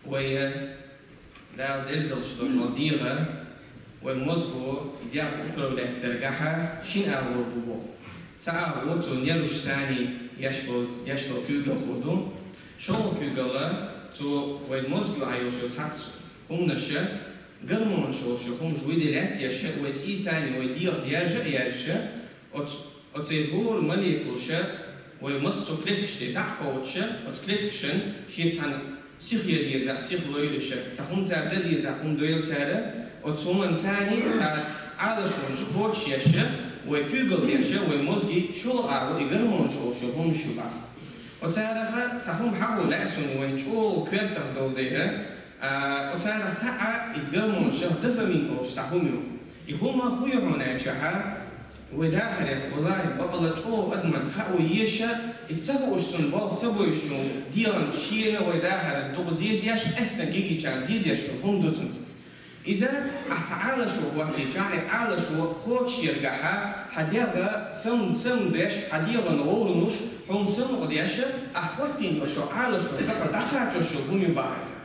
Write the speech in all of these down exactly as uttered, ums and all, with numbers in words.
Вай Дала делла долчу дегӀан, вай мозго дегӀ управлять даргахьа шина агӀор бу боху. Цхьа агӀо цу нерваш санна еш долу, деш долу куьйгалхо ду. ШолгӀа куьйгалла цу вай мозго Ӏайошо цхьацца хӀуманаша, гормонаш олуш хӀумаш вуй де лаьттаеша, вай цӀий царна вай дегӀаца яржа а яржа, оцу, оцу хӀора молекулаша вай массо клеткаш тӀе дӀа а кхочуша, оцу клеткашан шен цхьана сиха ян дезахь, сиха лойла ша, цхьа хӀума цара дан дезахь, хӀума дойла цара, оцу хӀуманца цхьа Ӏалашонаш кхочушъеш, вай куьйгалла деш, вай мозги шолгӀа агӀо и гормонаш олуш хӀуманаш ю боху. Оцарах цхьа хӀума хьахо лаьа суна вайн чӀогӀа коьртах долу дела, а, оцарах цхьаъ иза гормонаш дофамин олуш цхьа хӀума ю. И хӀума хӀун ю хьуна аьлча, вай дахарехь, валлахӀи, бакъала чӀогӀа адамна хаа еза, и ца хууш цунна болх ца бойшучун дегӀан шена вай дахаран дукха зен деш, къаьстина гигичарна зен деш долу хӀума ду цуьнца. Иза, ахь цхьа Ӏалашо хӀоттийча, и Ӏалашо кхочушъяргахьа, хьан дегӀ сам-, самадеш, хьан дегӀан гӀовранаш хьуна самукъадеш, ахь хӀоттийна йолу Ӏалашо тӀаккха дӀакхачош йолу хӀума ю боху иза.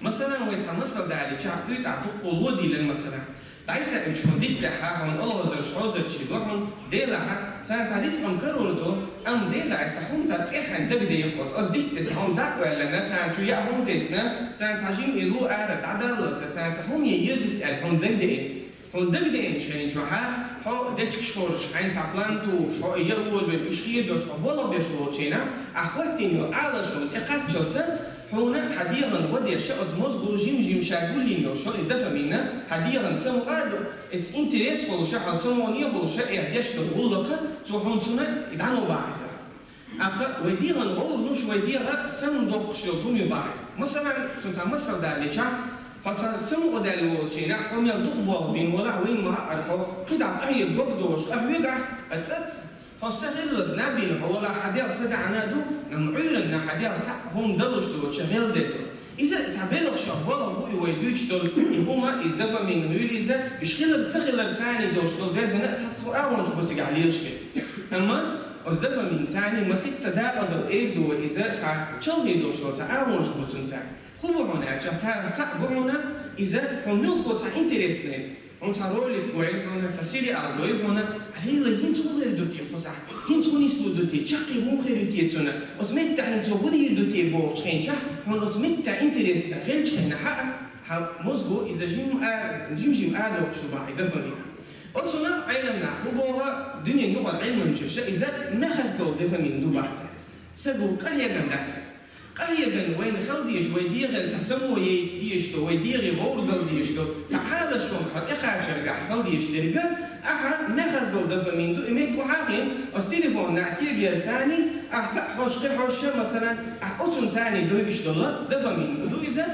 Масала, вай цхьа масал далийча, кхетахь дуккха ло диллина масала. ДӀасаьӀча хьуна диттехь, хьуна олхазарш хьозарчий ду хьуна, делахь, царна цхьа рицкъам карор ду, амма делахь, цхьа хӀума цхьа цӀеххьана дагадеха хьуна, оцу дитта тӀе цхьа хӀума дӀа а оьллина, царна чу яа хӀума тесна, царна цхьа жимма и ло ара дӀадаллалца, царна цхьа хӀума ян еза иза аьлла хьуна дагадеана. Хьуна дагадеанчу хенчохьа, хьо дечигаш хоржуш, хьайна цхьа план тухуш, хьо и яа волавелла уьш хедош, хьо болх беш волчу хенахь, ахь хӀоттийна йолу Ӏалашо тӀекхаччалца, хьуна хьан дегӀан гӀо деш, оцу мозго жим-жим ша гулйина йолуш йолу и дофамин, хьан дегӀан самукъа а ду, иза интерес а хуьлуш, хьан самукъане а хуьлуш, и деш долу гӀуллакх, цо хьуна цунна и дӀало боху иза. ТӀаккха вай дегӀан гӀовранаш вай дегӀ самадоккхуш йолу хӀума ю боху иза. Масала, цуьнан цхьа масал далийча, хьо цхьа самукъадаьлла волчу хенахь, хьо мел дукха болх бина валахь, вайна ма-хаъара, хьо кхидӀа къахьега бага долуш къахьоьгахь, а цӀац, хьо са хиллалц наб йина хьо валахь, хьан дегӀ са даьӀна а ду, амма Ӏуьйранна хьан дегӀ цхьаъ хӀума далуш доцуш хилла дела. Иза цхьа белхаш а болх бу и вай дуьйцуш долу и хӀума, иза дофамин хуьлу иза, уьш хилар ца хилар санна долуш долу безана а цхьацца агӀонаш бу цигахь лелаш бен. Амма оцу дофаминца цхьаьна масийтта декъазалла эр ду вай иза цхьа чалхе долуш долу цхьа агӀонаш бу цуьнца. ХӀун бу хьуна аьлча, царах цхьаъ бу хьуна иза, хьуна муьлхха цхьа интересный. Хьуна цхьа ролик гойла хьуна, цхьа сериал дойла хьуна, а хӀинца хӀун хир ду те кхузахь? ХӀинца хӀун нислур ду те? Чаккхе муха хир ю те цунна? Оцу меттехь хӀинца хӀун хир ду те бохучу хенчохь, хьуна оцу меттехь интересно хилчу хенахь, хьан мозго иза жим а, жим-жим арадоккхуш ду боху и дофамин. Оцунах Ӏеламнаха хӀун боху, дуьненан юкъара Ӏилманчаша, иза мехаза долу дофамин ду боху цара. Саго къахьегна дац иза. Къахьегна вайна хила дезаш, вай дегӀан цхьа само яйта дезаш долу, вай дегӀе гӀовр дала дезаш долу, цхьа Ӏалашо хьо тӀекхачаргахь хила дезаш дерг, ахьа мехаза долу дофамин ду, и меттехь хьахийна, оцу телефонна кегара царна, ахь цхьаъ хьожуш, кхин хьожуш, масала, ахь оцунна царна дойуш долу дофамин ду иза,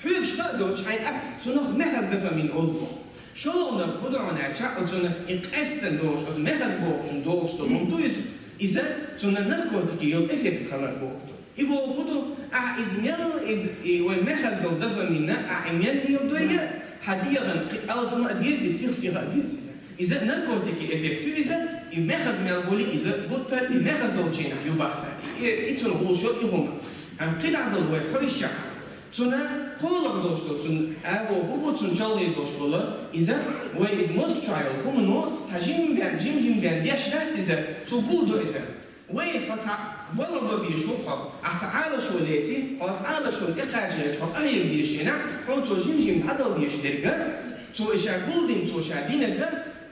хьоьгуш кхаъ доцуш хьайн атта, цунах мехаза дофамин олу боху. ШолгӀаниг хӀун ду хьуна аьлча, оцунна и къаьстина долуш, оцу мехаза бохучунна долуш долу хӀума ду иза, иза цунна наркотике йолу эффект хилар боху. И боху ду, ахь иза мел, иза, и вай мехаза долу дофамин, ахь и мел леладой, хьан дегӀан кхин алсам а деза, сих-сиха а деза иза. Иза наркотике эффект ю иза, и мехаза мел хуьлу иза, бутт а и мехаза долчу хенахь ю боху цара. И, и цунна хуьлуш йолу и хӀума. Амма кхидӀа долу вай хьуьйсучохь, цунна кхоалгӀа долуш долу, цунна агӀо хӀун бу, цунна чалхе долуш болу, иза вай иза мозга чохь йолу хӀумано цхьа жим бен, жим-жим бен деш дац иза, цо гулдо иза. Вай хьо цхьа болх бан безаш ву хьо, ахь цхьа Ӏалашо леций, хьо цхьа Ӏалашонна тӀекхачийча хьо къахьега дезаш хенахь, хьуна цо жим-жим дӀадала дезаш дерг, цо и ша гулдина, цо ша динарг,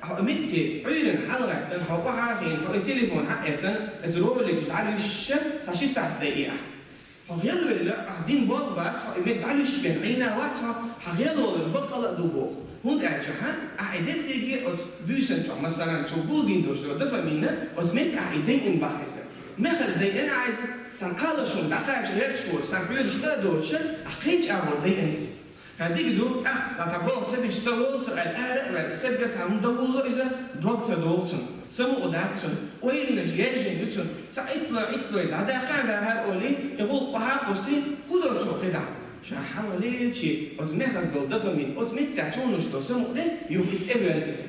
хьо и метте Ӏуьйранна хьалагӀаьттина, хьо охьахиъна, хьо и телефон хьаэцна, иза роликаш дӀалуьйшуш, цхьа ши сахьт дайи ахь. Хьо гӀелвелла, ахь дина болх бац, хьо и метта дӀалуьйшуш бен Ӏийна вац хьо, хьан гӀелвалар баккъала а ду боху. ХӀунда аьлча хьан, ахь и дерриге оцу буьйсанна чохь, масалан, цо гулдина долуш долу дофамин, оцу метта ахь и дайина боху иза. Мехаза дайина ахь иза, цхьана Ӏалашонна дӀакхача гӀерташ воцуш, цхьана хьоьгуш кхаъ доцуш, ахь кхечу агӀор дайина иза. ХӀан, дика ду, тӀаккха цхьа цхьа болх ца бича ца волу со аьлла, ара а ваьлла, и сагга цхьа хӀума дан вулло иза, дог ца догӀу цунна, самукъа дац цунна, ойланаш яьржина ю цунна, цхьа итталой, итталой дӀадаккха а дахар олий, и гӀуллакх охьа а кхуссий, хӀун до цо кхидӀа? Ша хьалха лелачи, оцу мехаза долу дофамин, оцу меттехь цунуш долу самукъа де, юха иза тӀеверза иза.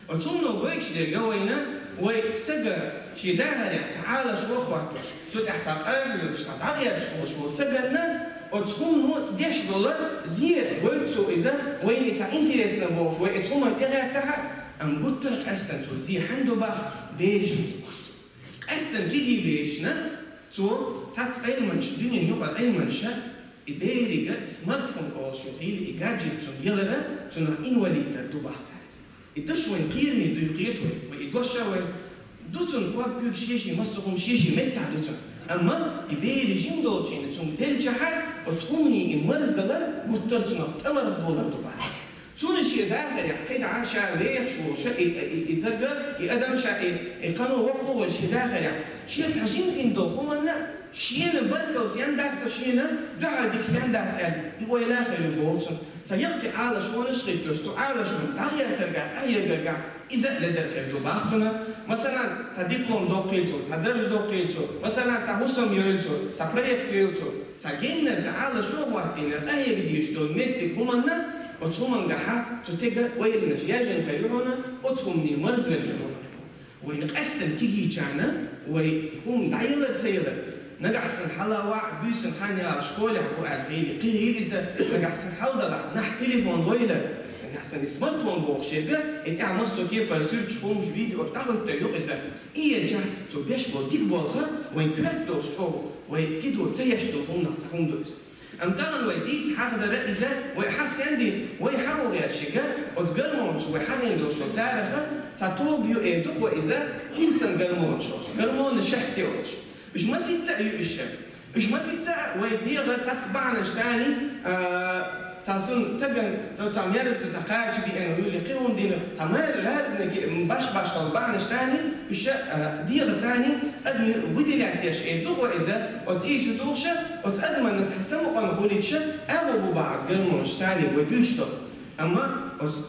Оцунна гойтуш дерг вайна, вай сага шен дахарехь цхьа Ӏалашо хӀоттош, цу тӀехь цхьа къахьоьгуш, цхьа дӀагӀерташ волуш волу саганна, Оцу хӀумано деш долу зе гойту цо иза, вайна цхьа интересно бохуш, вай оцу хӀуманна тӀегӀертахьа, амма гуттар а къаьстина цо зе хьанна до боху, бераш ду боху. Къаьстина кегий берашна цо цхьацца Ӏилманчаш, дуьненан юкъара Ӏилманчаша, и берига и смартфон олуш ю хила, и гаджет цунна ялара, цунах инвалид дар ду боху цара иза. И даш вайн кхераме дуй кхета вай, вай и гуш а вай. Ду цунна ког куьг шеший, массо а хӀума шеший меттахь ду цунна. Амма и бераш жима долчу хенахь цунна деллачохь, оцу хӀуманийн и марздалар гуттар а цунах тӀамарх болар ду боху. Цунна шен дахарехь кхидӀа ша вехаш волуш, и, и, и дага, и адам ша, и, и кхано воккха волуш шен дахарехь, шен цхьа жима дина долу хӀуманна шена баркалла сен дац, шена дуьхьал дика сен дац аьлла, и ойла а хир ю боху цунна. Цхьа яккхий Ӏалашонаш а хӀиттош, цу Ӏалашонна дӀахӀоьттинаргахь, къахьегаргахь, иза а ледара хир ду боху цунна. Масалан, цхьа диплом доккхийла цо, цхьа дарж доккхийла цо, масалан, цхьа хӀусам йойла цо, цхьа проект йойла цо, цхьа геннара, цхьа Ӏалашо а хӀоттийна, къахьега дезаш долу меттиг хӀуманна, оцу хӀумангахьа цу стеган ойланаш яьржина хир ю хьуна, оцу хӀуманийн марзвелла хир ву хьуна. Вайна къаьстина кегийчарна вай хӀума дӀаялар ца ялар. Нагахь санна хьала ваӀа, буьйсанна хан яла школехь бу аьлла хила, кхин хила иза, нагахь санна хьал далахь, нах телефон лойла, нагахь санна и смартфон бохуш ерга, и тӀехь массо кепара суьрташ, хӀумаш, видеош дӀахӀуьттур ю иза. И елча, цо беш болу дика болх вайн коьрта долуш чӀогӀа, вай кхидо ца еш долу хӀуманах цхьа хӀума ду иза. Амма тахана вай дийца хьахадара иза, вай хьахсенди, вай хьан ву гӀерташ ерга, оцу гормонаш вай хьахийна долуш цараха, цхьа тоба ю эр ду-кх вай иза, ирсан гормонаш олуш, гормоны счастья олуш. Уьш маситта а ю уьш. Уьш маситта а вай дегӀан цхьацца бахьанаш санна, а, цхьа сунна тагана, цхьа, цхьа мерза, цхьа кхача биъна, вуьйла кхин хӀума дина, цхьа мел разные баш-башхалла бахьанаш санна, уьш, а, дегӀан санна, адамна выделять деш эр ду-кх вай иза, оцу и чу тухуш, оцу адамна цхьа самукъана хуьлуьйтуш, агӀо бу боху оцу гормонаш санна вай дуьйцуш долу. Амма оцу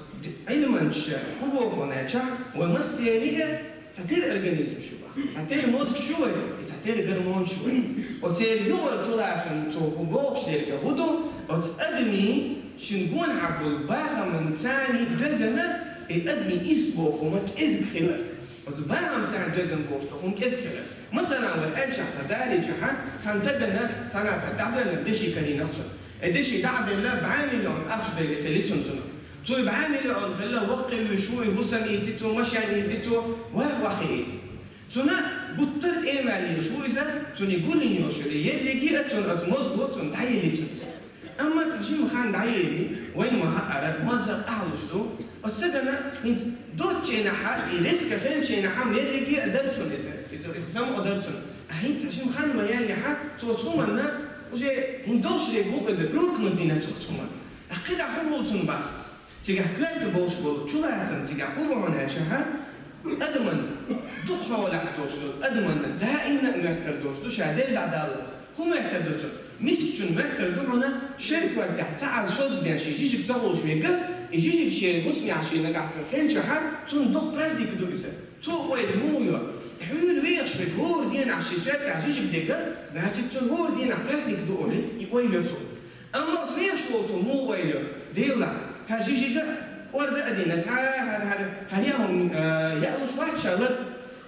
Ӏилманчаша хӀун боху аьлча, вай массеран а цхьа тера организм ю боху. Цхьа тера мозгаш ю вай, и цхьа тера гормонаш ю вай. Оцеран юкъара чулацам цо хӀун бохуш дерг а хӀун ду, оцу адамийн шен гонахь болу бахаман санна доьзна, и адамийн ирс боху хӀума кӀезиг хилар. Оцу бахаман санна доьзна бохуш долу хӀума кӀезиг хилар. Масалан, вай аьлчахь цхьа далийчахьа, цхьана дагана, цхьана цхьа дӀабелла деши карийнах цунна. И деши дӀа а делла, бӀе миллион ахча дели хили цунна цунах. Цуьнан бӀе миллион хилла, ваккхий вуьйш ву, и хӀусам ийци цо, машен ийци цо, ваха вахи иза. Цунна гуттар а тӀемаллаш ву иза, цуьнан гуллин йошуьра, ерриге а цунна оцу мозго цунна дӀаелли цунна иза. Амма цхьа жима хан дӀаели, вайн ма хаьара, моза къахьлуш ду, оцу сагана хӀинца доцчу хенахьа, и резко хиллачу хенахьа, ерриге а дара цунна иза, иза, иза самукъа дара цунна. А хӀинца цхьа жима хан ма яьллехьа, цо цу хӀуманна уже хӀинца долуш дерг ву-кх иза, привыкнуть дина цо цу хӀуманна. А кхидӀа хӀун хуьлу цунна боху? Цигахь коьрта болуш болу чулацам цигахь хӀун бу хьуна аьлчахьа, адаман дукхахьолахь долуш долу, адаман даимна а моьттар долуш ду, ша делла дӀадаллалц. ХӀун моьттар ду цунна? Мискачун моьттар ду хьуна, шеран коьртехь цхьа Ӏар шозза бен шен жижиг ца хулуш верг, и жижиг шен хӀусамехь шен нагахь санна хилчахьа, цунна дукха праздник ду иза. Цо ойла муха йо? Хьуьлла вехаш верг хӀора дийнахь шен соьртехь жижиг дерг, значит, цунна хӀора дийнахь праздник ду олий, и ойла йо цо. Амма оцу вехаш волчо муха ойла йо? Делахь, хӀара жижиг а кӀорда а дина, цхьа хӀара, хӀара, хӀара яа хӀума, а, яалуш вац ша лар.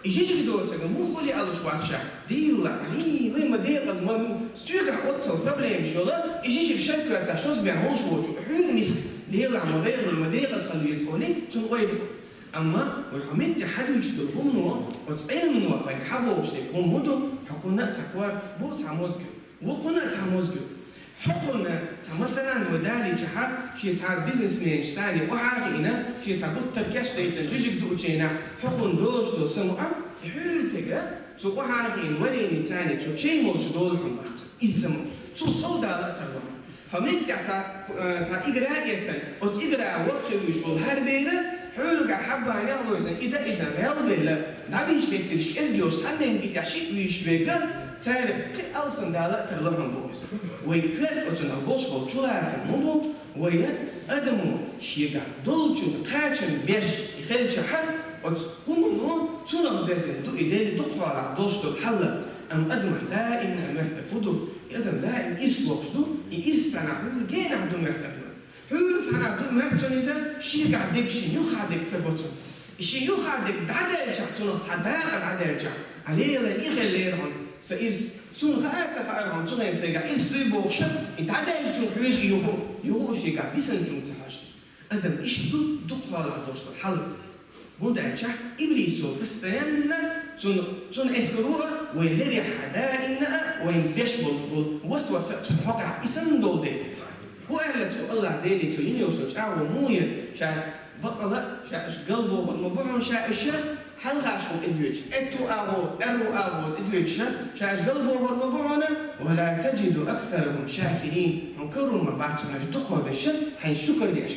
И жижиг доцург муха хуьлу яалуш вац ша? Делахь, хӀий, вай ма декъаза ма ду, соьгахь оццул проблемаш йолу, и жижиг шеран коьртехь шозза бен хулуш воцург хьуьлла миска. Делахь, ма гӀайгӀа, ма декъаза хила веза олий, цунна ойла хо. Амма вай хьо метте хьадуьйцуш долу хӀумано, оцу Ӏилмано вайга хьабохуш дерг хӀума хӀун ду, хьо кхунна а цхьа корта, бу цхьа мозга, ву кхунна а цхьа мозга. Хьо кхунна цхьа, масалан, вай далийчахьа, шен цхьа бизнесменаш санна охьа а хиъна, шен цхьа гуттар кеш дайтина жижиг дуучу хенахь, хьо кхунна долуш долу самукъа, и хьуьлла тега, цу охьа а хиъна варенец санна, цу чай молуш долу хьуна боху цо. Иза самукъа. Цо сов дала а тарло хьуна. Хьо меттехь цхьа, э, цхьа игра а эцна, оцу игра ваккхий вуьйш волу хӀара бер а, хьуьллугахь хьаббанехь а лойзна, и дан, и дан гӀелбелла, дӀабийш беттигаш кӀезиг йолуш, цхьаннен битӀехь шиъ вуьйш верг а, цаьрга кхин алсам дала а тарло хьуна боху иза. Вай коьрта оцунах болуш болу чулацам хӀун бу, вай адамо шегахь долчун кхачам беш хилчахьа, оцу хӀумано цунах доьзна ду и делла дукхахьолахь долуш долу хьал. Амма адаман даимна а моьттар хӀун ду, и адам даим ирс лохуш ду, и ирс цхьанхьа хӀума генахь ду моьтту адаман. Хьуьлла цхьанхьа ду моьтту цунна иза, шегахь дерг шен юххехь дерг ца го цунна. И шен юххехь дерг дӀадаьлчахь, цунах цхьа дакъа дӀадаьлчахь, а лела и хиллера хьуна, сан ирс, Цунна хаа а ца хаара хьуна цу хенахь сайгахь ирс дуй бохуш, и дӀадаьллачунна хьоьжуш юха, юха шегахь дисинчунна ца хьожуш иза. Адам иштта ду дукха хьолахь долуш долу хьал. ХӀунда аьлча иблисо постоянно цунна, цунна эскаро а, вай лерехь а даимна а вайна деш болу, болу васваса а цунна хьокъехь и санна долу дела. ХӀун аьлла цо, Аллахь Деле цо йина йолчу чӀагӀо муха яра, ша бакъала а, ша аша галбохур ма бу хьуна, ша аша хьалхашхо тӀедоьдуш, аьтту агӀо, аьрру агӀо тӀедоьдуш, ша аша галбохур ма бу хьуна, ва ла таджиду аксарахум шакирин, хьуна карор ма бац хьуна аша дукхах берш хьайна шукар деш.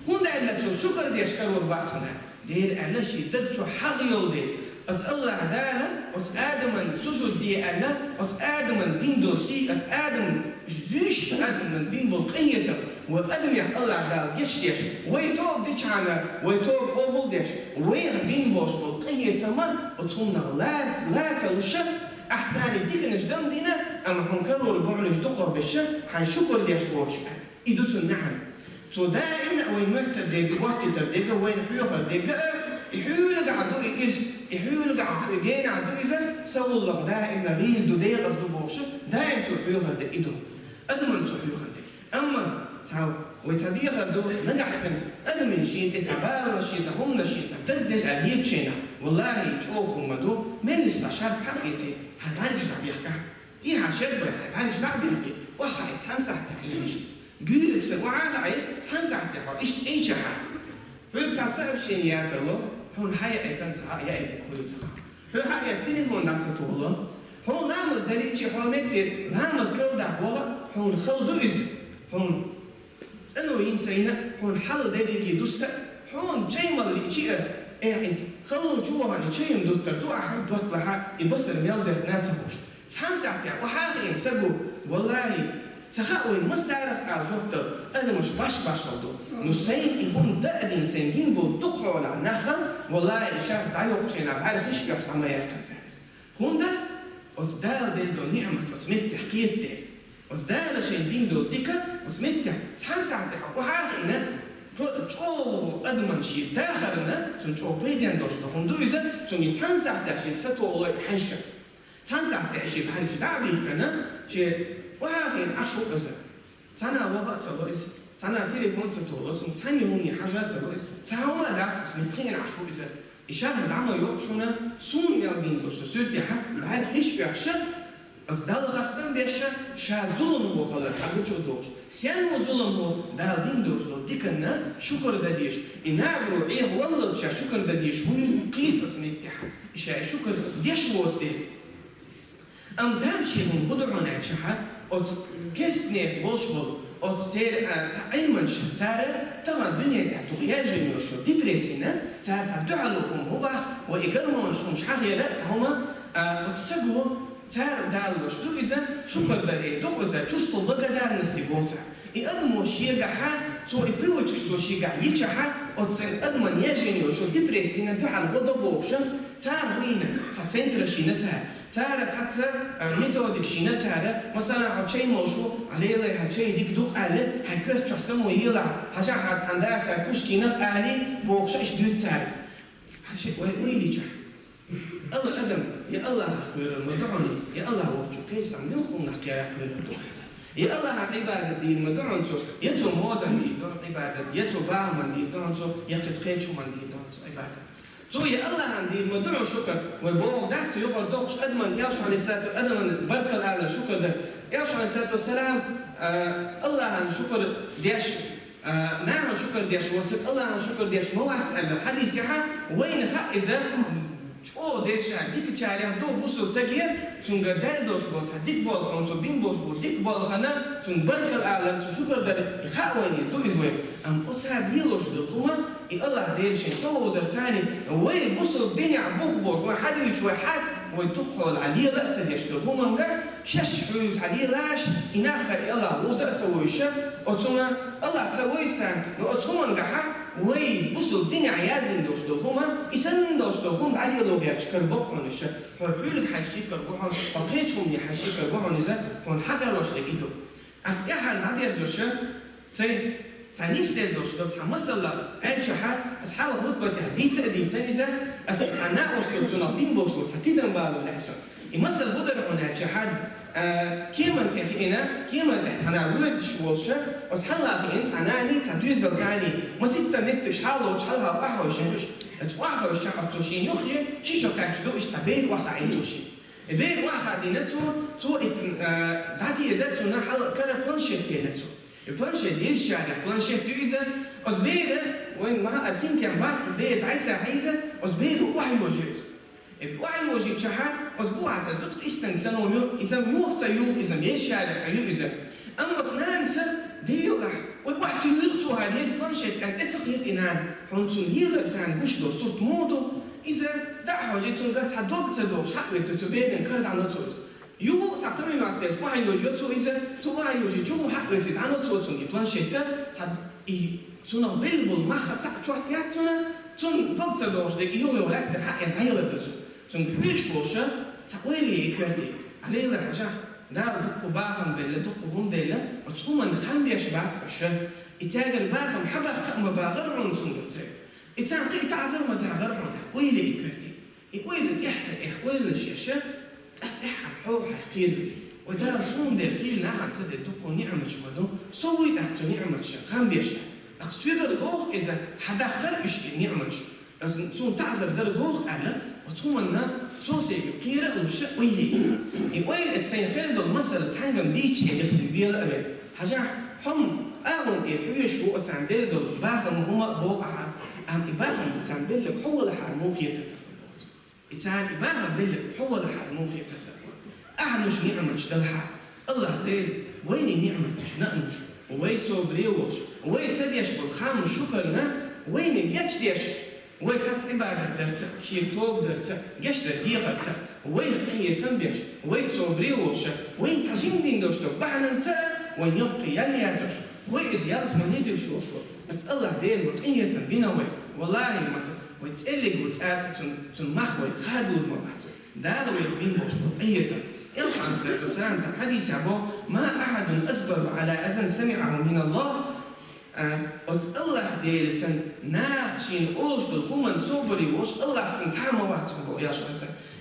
ХӀунда аьлла цо шукар деш карор бац хьуна? Дера аьлла шен даг чу хьагӀ йолу дела. Оцу Аллахь Дала оцу Адаман сужуд де аьлла, оцу Адаман бина долу сий, оцу Адам зуьйш, оцу Адаман бина болу къинхетам, вай адамех Аллахь Дала гечдеш, вай тоба дичахьана, вай тоба къобалдеш, вайх бина болуш болу къинхетама оцу хӀуманах лац-, лацалуш, ахь царна диканаш дам дина, амма хьуна карор бу хьуна аша дукхах берш хьайна шукар деш боцуш аьлла. И ду цунна маьӀна. Цо даимна а вайна моьттар дерг, хӀоттийтар дерг, вайна хьоьхур дерг а, и хьуьлгахь ду и ирс, и хьуьлгахь ду и генахь ду иза, сан гӀуллакх даимна гӀийла ду, декъаза ду бохуш, даим цо хьоьхур дерг и ду. Адаман цо хьоьхур дерг. Амма цхьа вай ца дехар ду, нагахь санна адамийн шен тӀе цхьа баланаш, шен цхьа хӀуманаш, шен цхьа дазделла аьлла хетачу хенахь, валлахӀи, чӀогӀа хӀума ду, меллаша цхьа шарф хьакъ эций, хьан бӀаьргаш дӀабехкахь. И хьан шед бара, хьан бӀаьргаш дӀа а бехке, охьахаий цхьана сахьтехь хьуна иштта. Гуьйлиг сан охьахаий цхьана сахьтехь хьо иштта Ӏийчахьа. Хьоьга цхьа сообщение ятарло, хьуна хьан яийтан ца хаьа, яийтан хуьлу ца хаьа. Хьо хьан эс телефон дӀа ца тухало. Хьо ламаз далийчи хьо метте, ламаз калдахь ваха, хьуна хала ду иза. Хьуна цӀано йина ца йина, хьуна хьал дерриге дуста, хьуна чай мала лиъчи а, э, иза халла чу вахана чайна дуттар ду ахьа, дотталахьа, и басар мел доьттина ца хууш. Цхьана сахьтехь охьахиъна са гу, валлахӀи, ца хаьа вайн массарах а жоп дала, адамаш баш-башхалла ду. Ну, сайна и хӀума дан а дина, сайна гина болу дукха хьолахь нах, валлахӀи, и шарф дӀайоккхучу хенахь бӀаьргаш хиш беш дӀа ма яьккхина цара иза. ХӀунда? Оцу Дала делла долу ниӀмат оцу меттехь кхетадер. Оцу Дала шайна дина долу дика оцу меттехь цхьана сахьтехь охьахиъна, про-, чӀогӀа адаман шен дахарна, цунна чӀогӀа пайденна долуш ду хӀума ду иза, цунна и цхьана сахьтехь шен сатохалой хьаьжча. Цхьана сахьтехь шен бӀаьргаш дӀа а бихкана, шен охьахиъна Ӏаш ву иза. Цхьана ваха а ца ло иза, цхьана телефон ца тухало, цунна цхьанна хӀумане хьажа а ца ло иза, цхьа хӀума а дац иза, меттахиъна Ӏаш ву иза. И шарф дӀа ма йоккху шуна, суна мел бина долуш ду суьртехь, бӀаьргаш хиш оьхуш, аса Далла хастам беш, ша зуламхо хилар хьан гучу а дохуш. Сен ву зуламхо? Дала дина долуш долу диканна шукар дан дезаш. И набаро Ӏехаваллалц ша шукар дан дезаш вуй, кхета оцу меттехь. И ша и шукар деш воцу дела. Амма тамашийна хӀума хӀун ду хьуна аьлчахьа, оцу керстанех болуш болу, оцу церан, а, цхьа Ӏилманчаш, цара тахана дуьнен тӀехь дукха яьржина йолуш йолу депрессина, цара цхьа дуьхьало хӀума хӀун боху, вай и гормонаш хӀумаш хьахера а цхьа хӀума, а, оцу саго цара далалуш ду иза, шукар дар, э, ду иза, чувство благодарности боху цара. И адамо шегахьа, цо и привычкаш цо шегахь йичахьа, оцу церан адаман яьржина йолуш йолу депрессина дуьхьал гӀо до бохуша, цара хӀуйна, цхьа центраш йина цара. Цара цхьацца, а, методикаш йина цара, масала, хьо чай молуш ву, хьан лелай, хьан чай дика ду-кх аьлла, хьайн коьрта чохь само елахь, хьажахь хьан цхьана даса Пушкинах алий, бохуша иштта дуьйцу цара иза. Хьан ши-, вай, вай личахь. Алла адам, я Аллахьах кхоьрур ма ду хьуна, я Аллахь волчу кхечу цхьана муьлхха хӀуманах кхерах кхоьрур ду хьуна иза. Я Аллахьан Ӏибадат дийр ма ду хьуна цо, я цо модан дийр ду хьуна Ӏибадат, я цо багӀаман дийр ду хьуна цо, я кхечу кхечу хӀуман дийр ду хьуна цо Ӏибадат. Цо я Аллахьан дийр ма ду хьуна шукар, вай боху дац, юкъара дохуш адаман, Элчано, Ӏалайхиссалату, адаман баркалла алар шукар дар. Элчано, Ӏалайхиссалату вассалам, а, Аллахьан шукар деш, а, нахана шукар деш воцург Аллахьан шукар деш ма вац аьлла хьадисехьа, вайна хаьа иза чӀогӀа дерша дикачарех ду бусулба стаге, цуьнгара даьлла долуш болу цхьа дика болу хьуна, цо бина болуш болу дика болу хана, цунна баркалла алар, цунна шукар дар хаьа вайна иза, ду иза вайна. Амма оцара лелош долу хӀума, и Аллахь Дела шен ца вовзар царний, вай бусулба динехь бух болуш, вай хьадуьйчу, вай хьа, вай дукха хьолахь лела а ца деш долу хӀуманга, шаьш хьуьйла цхьа лелаш, и нах хьа и Аллахь вовза а ца войша, оцунга Аллахь ца войссан, но оцу хӀумангахьа вай бусулба динехь яздина долуш долу хӀума, и санна долуш долу хӀума дӀалело гӀерташ карабо хьуна иша, хьо хьуьлга хьаьжчий карабо хьуна, хьо кхечу хӀумане хьаьжчий карабо хьуна иза, хьуна хьагӀарош дерг и ду. Ахь тӀаьхьара дӀадерзоша, сайн цхьа нисделла долуш долу цхьа масала аьлчахьа, аса хьалха хутбатехь дийца а дийцан иза, аса цхьа накъосталла цунах дина болуш болу цхьа тидам бало лаьа со. И масал фу дара хьуна аьлча хьан, а, кеман тӀе хиъна, кеман тӀе цхьана лоьрдаш волуша, оцу хьалха хиъна цхьа нани, цхьа доьзалца цхьана, маситтан меттигаш хьаллоцуш хьалха охьахевшина уьш. Оцу охьахевшича оцу шен юххе, ши шо кхаьчча ду уьш цхьа бер охьахаийна цо шен. И бер охьахаийна цо, цо и, а, дӀатеда цунна хьала кара планшет телла цо. И планшет езачарех планшет ю иза, оцу бера, вайн ма а синтем бац, бер дӀайса хьийза, оцу бера охьайожу иза. И охьайожийчахьа, оцу бухьаца дутта истанг саном ю, иза-м юха ца ю, иза-м езачарех ю иза. Амма оцу нанаса, Делахь, вай охьатуьйхира цо хьан еза планшет, аьлла, тӀе ца кхета и нана, хьуна цунна лелар царна гуш долу сурт муха ду, иза дӀа а хьожий, цуьнга цхьа дог ца догӀуш, хьаоьцу цу беран кара дӀано цо иза. Юха цхьа кхо минот дерг охьайожу цо иза, цо охьайожийча юха хьаоьций дӀано цо цунна и планшетта, цхьа и цунах белла болу мах цхьаъ чот яц цунна, цунна дог ца догӀуш дерг и юха юха лаьттара хьаэца хьаялар ду цо. Цунна хьоьжуш волуша цхьа ойла е и коьрте. Ӏа лела хьажахь, Дала дуккха бахам белла, дуккха хӀума делла, оцу хӀуманна хам беш бац аша. И цаьргара бахам хьабаккха а ма бахара хьуна цуьнга ца. И царна кхин а таӀзар ма дахара хьуна, ойла е и коьрте. И ойла тӀехь а, эхь ойланаш еша, тӀе цӀеххьана хьо хьайн кхийргара. Вай Дала суна дерг хилла нахана ца дерг дуккха ниӀматаш ма ду, со вуй тӀаккха цу ниӀматашна хам беш. Тхьа соьгара доху иза, хьадаккхара уьш и ниӀматаш. Аса суна таӀзар дара доху аьлла, оцу хӀуманна со сайга кхера а луша ойла е. И ойла эца сайн хилла долу масал цхьаьнгга дийча а яхсина бела а вен. Хьажахь, хьо-м агӀон тӀе хьоьжуш ву оцарна делла долу бахам хӀума а боху ахьа, амма и бахам царна белларг хьо валахьара муха хетар дара боху цо. И царна и бахам белларг хьо валахьара муха хетар дара боху. Ахьа нуша ниӀматаш далахьара. АллахӀ Дела вайна ниӀматаш наънуш, вай собаре волуш, вай ца деш болу хам шукарна вайна гечдеш, вай цхьацца Ӏибадат дарца, шега тоба дарца, гечдар дехарца, вайх къинхетам беш, вай собаре волуша, вайна цхьа жима дин долуш долу бахьананца а вайна йоккха ял яздеш, вай иза ялсамане дуьллуш волуш ву. Аса АллахӀ Дела вай къинхетам бина вай. ВаллахӀи, маца, вай цӀеллиг ву цӀа тӀе цун, цун мах вай хадур ма бац. Дала вайх бина болуш бу къинхетам. Элчано, Ӏалайхи ссалату вассалам, цхьа хьадисехь бо: «Ма ахьадун асбару Ӏала азан самиӀаху мин АллахӀ». А, оцу АллахӀ Дела санна, наха шена олуш долу хӀуманна собаре волуш АллахӀ санна цхьа а ма вац боху Элчано.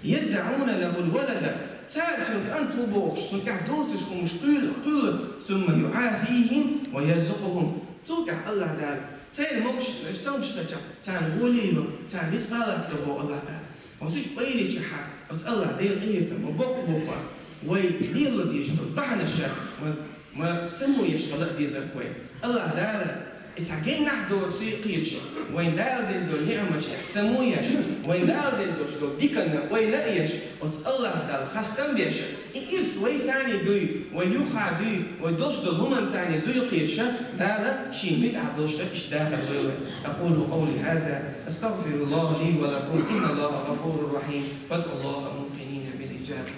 «ЯддаӀуна лахул валада». Цара цунна кӀант ву бохуш, цунна тӀехь доцуш хӀумаш кхуьйла, кхуьйла, «сумма юӀафихим ва ярзукъухум». Цул тӀаьхьа АллахӀ Дала церан могуш, цомгуш хилча, царна гӀоле йо, царна рицкъа латто боху АллахӀ Дала. Оцу уьш ойла йичахьа, оцу АллахӀ Дела къинхетам ма боккха боккха, вай лело дезаш долу бахьанаш ма, ма само еш хила а дезарг вай. АллахӀ Дала, и цхьа геннахь доций кхеташ, вайн Дала делла долу ниӀматаш тӀехь само еш, вайн Дала делла долуш долу диканна ойла а еш, оцу АллахӀ Далла хастам беш, и ирс вай царний дуй, вай юххьа дуй, вай долуш долу хӀуманна царний дуй кхеташ, Дала шен муьтӀахь долуш иштта дахар лойла. أقول قولي هذا، أستغفر الله لي ولكم، إن الله غفور رحيم، فادعوا الله موقنين بالإجابة.